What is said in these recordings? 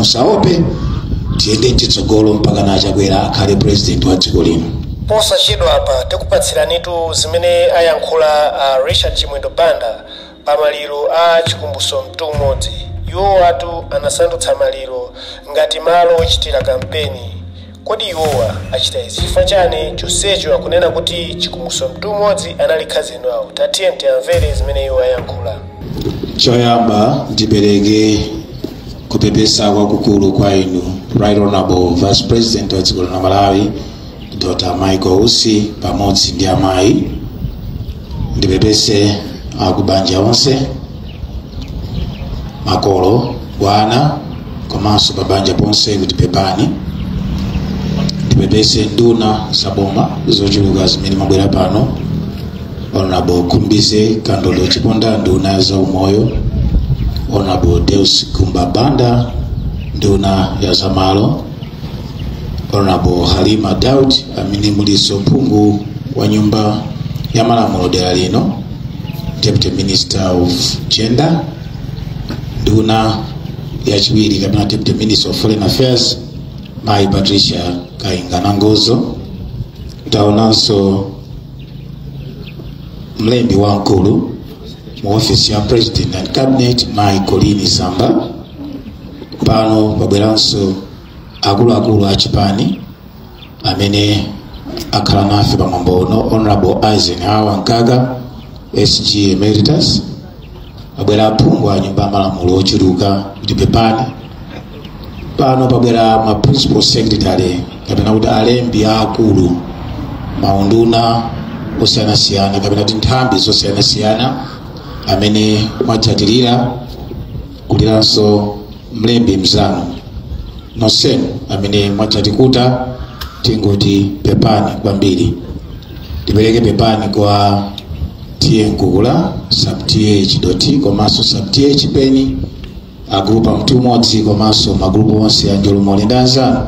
Musaope, tiyende mchitsogolo mpaka na Chakwera akhale president wa dziko lino. Posachedwa apa tikupatsiranitu zimene ayankhula a Richard Chimwendo Banda pa maliro a Chikumbutso Mtumodzi. Iwo atu anasandutsa maliro ngati malo ochitira kampeni. Kodi iwowa achita izi chifukwa chani, chonsecho akunena kuti Chikumbutso Mtumodzi anali cousin wawo? Tatiye tiyamvere zimene iwo ayankhula. Choyamba ndipereke kupepesa kwakukulu kwa inu, Right Honorable Vice President wa dziko la Malawi, Dr. Michael Usi, pamodzi ndi amayi. Ndipepese akubanja onse, makolo, bwana, komanso pabanja ponse kuti pepani. Ndipepese nduna zaboma zochuluka zimene mabwera pano: Honorable Khumbize Kandodo Chiponda, nduna ya zaumoyo; Honorable Deus Kumbabanda, nduna ya zamalo; Honorable Halima Daud, amene muliso phungu wa nyumba ya malamulo dera lino, Deputy Minister of Gender, nduna yachiwiri kapena Deputy Minister of Foreign Affairs, Mayi Patricia Kainganangozo. Taonanso mlembi wamkulu mu office ya President and Cabinet, Mayi Colleen Zamba. Pano pabweranso akuluakulu a chipani amene akhala nafe pamwambo uno: Honorable Eisenhower Mkaka, SG Emeritus. Pabwera aphungu a nyumba ya malamulo ochuluka, kuti pepani. Pano pabwera ma principal secretary kapena kuti alembi aakulu, maunduna osiyanasiyana kapena kuti nthambi zosiyanasiyana amene mwatsatirira kuliranso mlembi mzanu. Nonsenu amene mwadzatikuta, tingoti pepani kwambiri. Ndipereke pepani kwa T/A Nkukula, sub T/A Chidoti, komanso sub T/A Chipeni, agrupu Amtumodzi, komanso magrupu onse a Njolomole ndi anzanu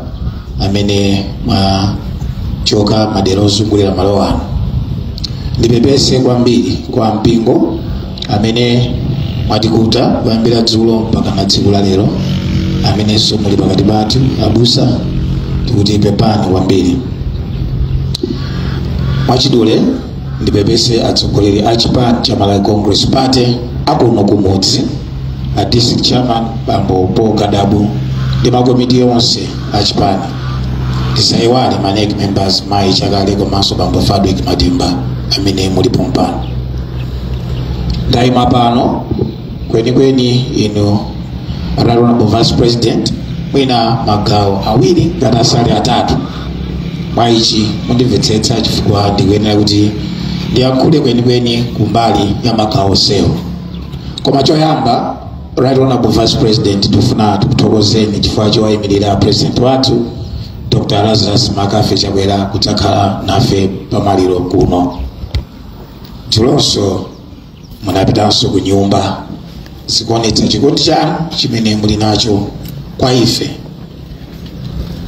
amene mwachoka madera ozungulira malo ano. Ndipepese kwambiri kwa mpingo amene mwatikuta kuyambira dzulo mpaka na tsiku la lero, amenenso muli pakati pathu. Abusa, tikuti pepani kwambiri. Mwachidule, ndipepese atsogoleri a chipani cha Malawi Congress Party akuno kumudzi, a district chairman Bambo Paul Kadabu ndi makomiti onse a chipani. Tisayiwale ma NEC members, Mayi Chakale komanso Bambo Fadwick Madimba amene mulipo mpano. Ndayima pano kwenikweni, inu Honorable Vice President, mwina magawo awiri ngati asali atatu. Mwa ichi mundimvetsetsa, chifukwa ndikuyenera kuti ndiyankhule kwenikweni kumbali ya magawo onsewo. Koma choyamba, Right Honorable Vice President, tikufuna tikuthokozeni chifukwa chowayimirira President wathu, Dr. Lazarus McCarthy Chakwera, kudzakhala nafe pamaliro kuno. Dzulonso munapitanso ku nyumba, zikuonetsa chikondi chanu chimene muli nacho kwa ife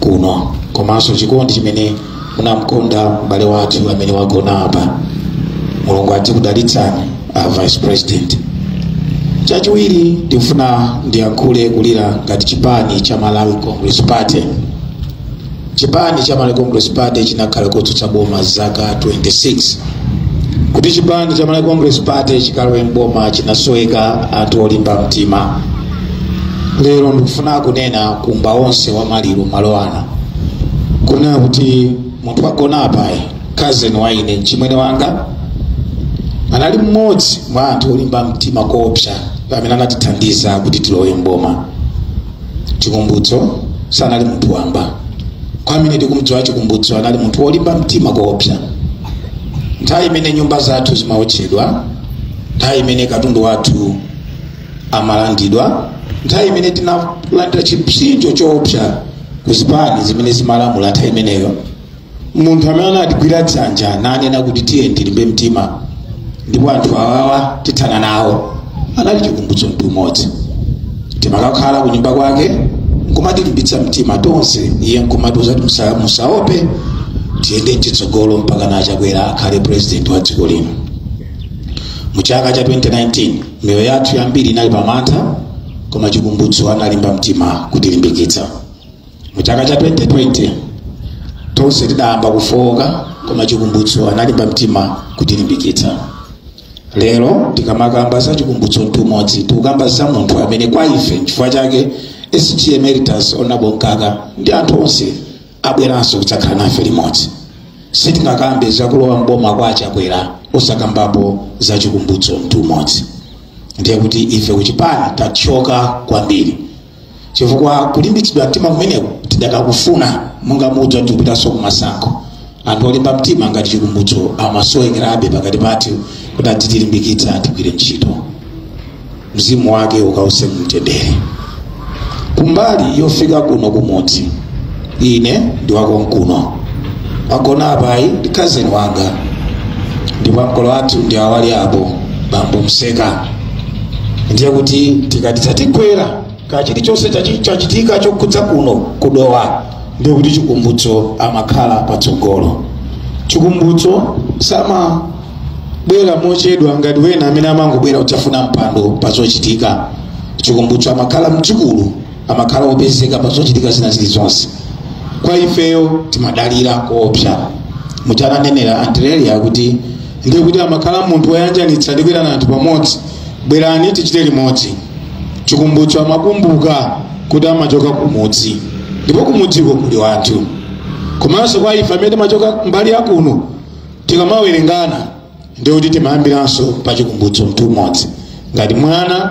kuno, komanso chikondi chimene munamkonda m'bale wathu amene wagona apa. Mulungu adzikudalitsani, a Vice President. Chachiwiri, ndikufuna ndiyankhule kulira ngati chipani cha Malawi Congress Party. Chipani cha Malawi Congress Party chinakhala kotsutsa boma zaka 26. Kuti chipani cha Malawi Congress Party chikalowe mboma, chinasoweka anthu olimba mtima. Lero ndikufuna kunena kumba onse wa maliro malo ano, kunena kuti munthu wagona apayi, cousin wa ine, mchimwene wanga, anali mmodzi mwa anthu olimba mtima koopsa amene anatithandiza kuti tilowe mboma. Chikumbutso sanali munthu wamba. Kwa amene tikumdziwa Chikumbutso, anali munthu wolimba mtima koopsa. Nthawi imene nyumba zathu zimaotchedwa, nthawi imene katundu wathu amalandidwa, nthawi imene tinalandira chipsinjo choopsa ku zipani zimene zimalamula nthawi imeneyo, munthu amene anatigwira dzanja nanena kuti tiye tilimbe mtima ndipo anthu awawa tithana nawo, anali Chikumbutso Mtumodzi. Timakakhala ku nyumba kwake nkumatilimbitsa mtima tonse, iye nkumatiuza kuti musaope, tiyende mchitsogolo mpaka na Chakwera akhale president wa dziko lino. Mu chaka cha 2019 miyoyo yathu yambiri inali pamantha, koma Chikumbutso Mtumodzi anatiuza kuti musaope, koma Chikumbutso analimba mtima kutilimbikitsa. Mu chaka cha 2020 tonse tidayamba kufoka, koma Chikumbutso analimba mtima kutilimbikitsa. Lero tikamakamba za Chikumbutso Mtumodzi, tikukamba za munthu amene kwa ife, chifukwa chake SG Emeritus Honorable Mkaka ndi anthu onse abweranso kudzakhala nafe limodzi. Sitingakambe zakulowa mboma kwa Chakwera osakambapo za Chikumbutso Mtumodzi. Ndiye kuti ife kuchipani tathyoka kwambiri, chifukwa kulimbitsidwa mtima kumeneko tidakakufuna. Monga mudzi tikupitanso kumasankho, anthu olimba mtima ngati Chikumbutso amasowekerabe pakati pathu kuti adzitilimbikitsa tigwire ntchito. Mzimu wake ukause mtendere. Kumbali yofika kuno kumudzi, ine ndi wakonkuno, agona apayi ndi cousin wanga, ndipo mkolo wathu ndi awali apo, bambo Mseka. Ndiye kuti tikati tatigwera ka chilichonse chachitika chokhudza kuno kudowa, ndiye kuti Chikumbutso amakhala patsogolo. Chikumbutso samabwera mochedwa ngati wena amene amangobwera kudzafuna mpando pazochitika. Chikumbutso amakhala mdzukulu, amakhala opezeka pazochitika zina zilizonse. Kwa ifeyo timadalira koopsa. Muchananenera Andrelia kuti ndiye kuti amakhala munthu woyanjanitsa ndi kuyitana anthu pamodzi, bwerani tichite limodzi. Chikumbutso amakumbuka kuti amachoka kumudzi, ndipo kumudziko kuli wanthu. Komanso kwa ife amene timachoka mbali yakuno, tikamawerengana ndiye kuti timayambiranso pa Chikumbutso Mtumodzi ngati mwana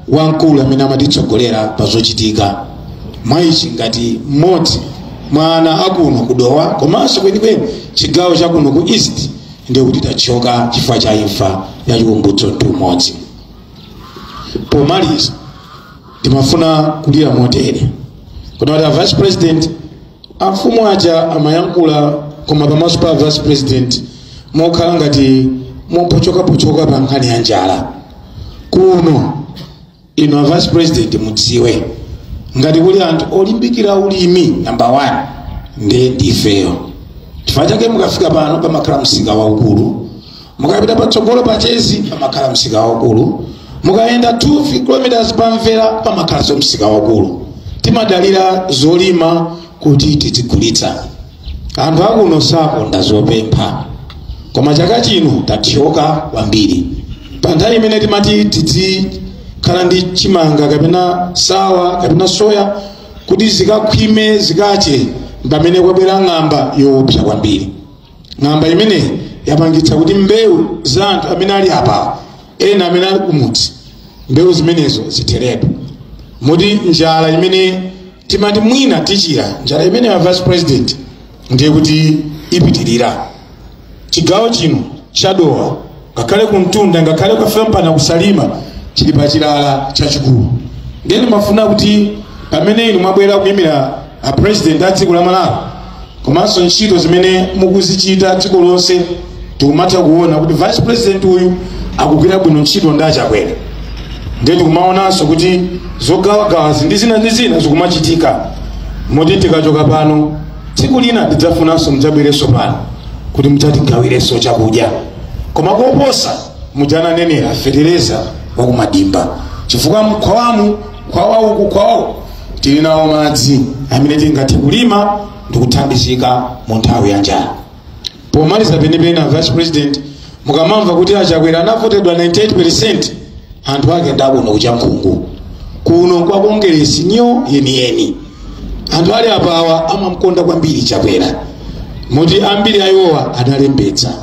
wamkulu amene amatitsogolera pa zochitika. Mwa ichi, ngati mmodzi mwa ana akuno kudowa, komanso kwenikweni chigawo chakuno ku East, ndiye kuti tathyoka chifukwa cha imfa ya Chikumbutso Mtumodzi. Pomaliza, timafuna kulira motere kuti a Vice President, amfumu aja amayankhula, koma pamaso pa Vice President mokhala ngati mopochokapochoka pa nkhani ya njala kuno. Inu a Vice President, mudziwe ngati kuli anthu olimbikira ulimi, number 1 ndiye ndifeyo. Chifukwa chake mukafika pano pamakhala msika waukulu, mukapita patsogolo pachezi pamakhala msika waukulu, mukayenda 2 km pamvera pamakhalanso msika waukulu. Timadalira zolima kuti tizigulitsa. Anthu akuno sakonda zopempha, koma chaka chino tathyoka kwambiri. Pa nthawi imene timati tizikhala ndi chimanga kapena sawa kapena soya kuti zikakhwime zikache, pamene kwabwera ng'amba yoopsa kwambiri. Ng'amba imeneyi yapangitsa kuti mbewu za anthu amene ali apa, ena amene ali kumudzi, mbewu zimenezo zitherepo, moti njala imene timati mwina tichira, njala imene ya Vice President, ndiye kuti ipitirira. Chigawo chino chadowa, ngakhale kumtunda, ngakhale kukafika mpana kusalima, chili pa chilala chachikulu. Ndiye ndimafuna kuti pamene inu mwabwera kuyimira a President a dziko la Malawi, komanso ntchito zimene mukuzichita dziko lonse, tikumatha kuona kuti Vice President uyu akugwira bwino ntchito ndi achakwera. Ndiye tikumaonanso kuti zogawagawazi ndi zina ndi zina zikumachitika, moti tikachoka pano tsiku lina tidzafunanso mudzabwerenso pano kuti mudzatigawirenso chakudya, koma koposa mujananenera fetereza wakumadimba, chifukwa mkhwawamu, khwawa uku, khwawa tili nawo madzi amene tingathe kulima ndi kuthandizika mu nthawi ya njala. Pomaliza penipeni, a Vice President, mukamamva kuti achakwera anavotedwa 98%, anthu ake ndakuno kuchankhungu kuno kwa Kongeresi nyo yeniyeni. Anthu ali apawa amamkonda kwambiri Chakwera, moti ambiri ayiwowa adalembetsa.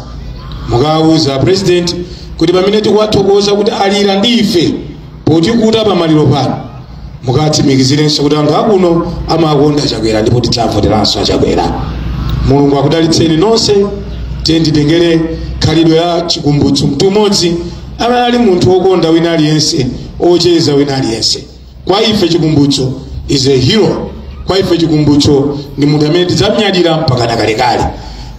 Mukawuza President kuti pamene tikuwathokoza kuti alira ndi ife potikuta pamaliro pano, mukatsimikizirenso kuti anthu akuno amakonda Chakwera ndipo tidzavoteranso achakwera. Mulungu akudalitseni nonse. Tiye nditengere khalidwe ya Chikumbutso Mtumodzi amene ali munthu wokonda wina aliyense, ocheza wina aliyense. Kwa ife Chikumbutso is a hero. Kwa ife Chikumbutso ndi munthu amene tidzamnyadira mpaka kalekale.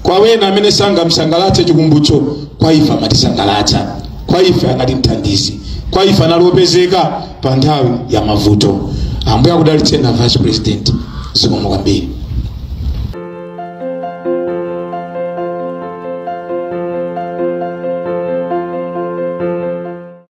Kwa wena amene sangamsangalatse Chikumbutso, kwa ife amatisangalatsa. Kwa ife anali mthandizi, kwa ife anali wopezeka pa nthawi ya mavuto. Ambuye akudalitseni na Vice President. Zikomo kwambiri.